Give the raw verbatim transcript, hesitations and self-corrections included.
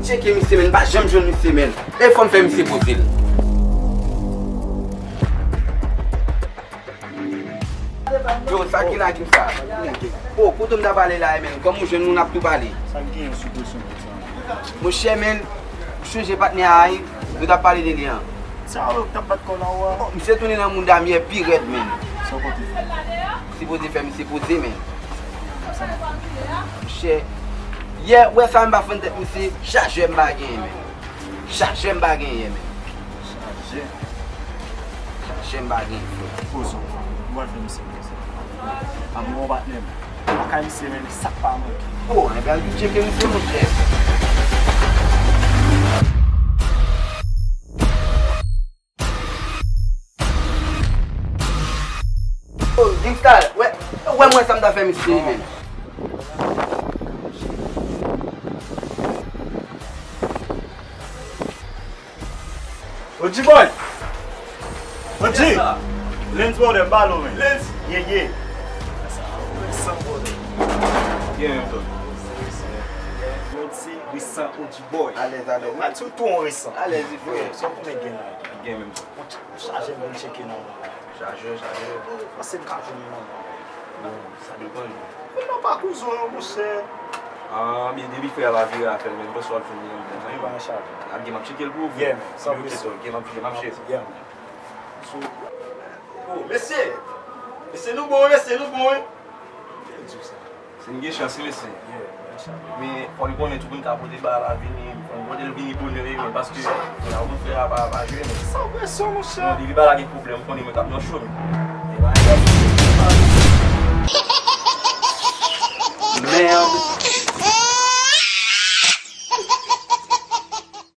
Tcheke misye, men, m pa janm jwenn misye, men. E fò m fè misye poze l. Yo, sa ki lakim sa? O, kote m ta pale la, men. Kòm ou jwenn moun ap tou pale. Sa k genyen sou presyon konsa? Monchè, men, ou chonje patnè a, wi, nou t ap pale de li an. Sa yo k t ap bat kò nan ou a? Misye tounen nan mouda m yè pi rèd, men. Sa w konte fè? Sipoze fè misye poze, men. Monchè, yè, ou wè sa, m pa fann tèt misye, chajè m pa genyen, men. Chajè m pa genyen, men. Chajè? Chajè m pa genyen, frè. Poze w. Ou pral fè misye poze. A, m gon patnè m. Lakay misye, men, sa k pa manke. O, ebyen, al vin tcheke misye, monchè. O, Gangsta, wè, wè mwen sa m ta fè misye, men. O G boy! O G! Lens brother, m pale w, men. Lens? Ye, ye. Resan, brother. Gen menm tou. Lens se resan, O G boy. Alèz, alèz. Mwen di w tou on resan. Alèz, wi, frè. Sa w konnen gen la? Gen menm tou. Chajè m vin tcheke nan mwen. Chajè, chajè. Panse m ka jwenn li nan mwen. Bon, sa depann. Men nan pa kouzon yo, monchè. Ah, byen, depi frè a pa vire afè l, men m panse w ap jwenn li anndan, wi. Pa nan chajè. Ap gen m ap tcheke l pou ou, frè. Yeah, man. San presyon. Ok, ok, m ap tcheke, m ap chèche. Yeah, man. So, oh, mesye! Mesye, nou bon, mesye, nou bon, wi. Byen di w sa. Se n gen chans, wi, mesye. Yeah, men chak. Men, fò n konnen tou pou n ka pote bagay la vini, fò n pote l vini bonè, wi, men paske, la, ou frè a pa, pa jwe, men. San presyon, monchè. Non, depi bagay la gen pwoblèm, ou konnen mwen k ap nan cho, men. E bagay la,